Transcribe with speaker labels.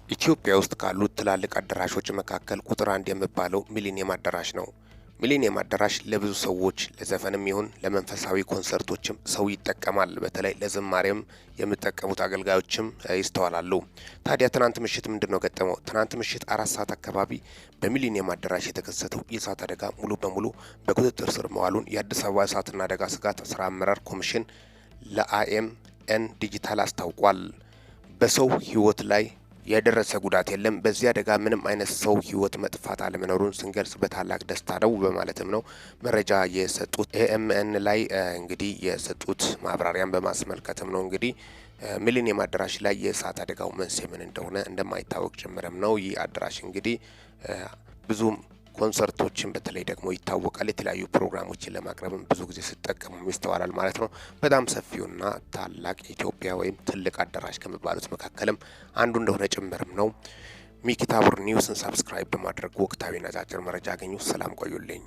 Speaker 1: ኢትዮጵያ ውስጥ ካሉት ትላልቅ አዳራሾች መካከል ቁጥር አንድ የሚባለው ሚሊኒየም አዳራሽ ነው። ሚሊኒየም አዳራሽ ለብዙ ሰዎች ለዘፈንም ይሁን ለመንፈሳዊ ኮንሰርቶችም ሰው ይጠቀማል። በተለይ ለዝማሬም የሚጠቀሙት አገልጋዮችም ይስተዋላሉ። ታዲያ ትናንት ምሽት ምንድን ነው ገጠመው? ትናንት ምሽት 4 ሰዓት አካባቢ በሚሊኒየም አዳራሽ የተከሰተው የእሳት አደጋ ሙሉ በሙሉ በቁጥጥር ስር መዋሉን የአዲስ አበባ እሳትና አደጋ ስጋት ስራ አመራር ኮሚሽን ለአኤምኤን ዲጂታል አስታውቋል። በሰው ህይወት ላይ የደረሰ ጉዳት የለም። በዚህ አደጋ ምንም አይነት ሰው ህይወት መጥፋት አለመኖሩን ስንገልጽ በታላቅ ደስታ ነው በማለትም ነው መረጃ የሰጡት። ኤኤምኤን ላይ እንግዲህ የሰጡት ማብራሪያን በማስመልከትም ነው እንግዲህ ሚሊኒየም አዳራሽ ላይ የእሳት አደጋው መንስኤ ምን እንደሆነ እንደማይታወቅ ጭምርም ነው። ይህ አዳራሽ እንግዲህ ብዙም ኮንሰርቶችን በተለይ ደግሞ ይታወቃል። የተለያዩ ፕሮግራሞችን ለማቅረብም ብዙ ጊዜ ሲጠቀሙ ይስተዋላል ማለት ነው። በጣም ሰፊውና ታላቅ ኢትዮጵያ ወይም ትልቅ አዳራሽ ከሚባሉት መካከልም አንዱ እንደሆነ ጭምርም ነው። ሚኪታቡር ኒውስን subscribe በማድረግ ወቅታዊና አጫጭር መረጃ አገኙ። ሰላም ቆዩልኝ።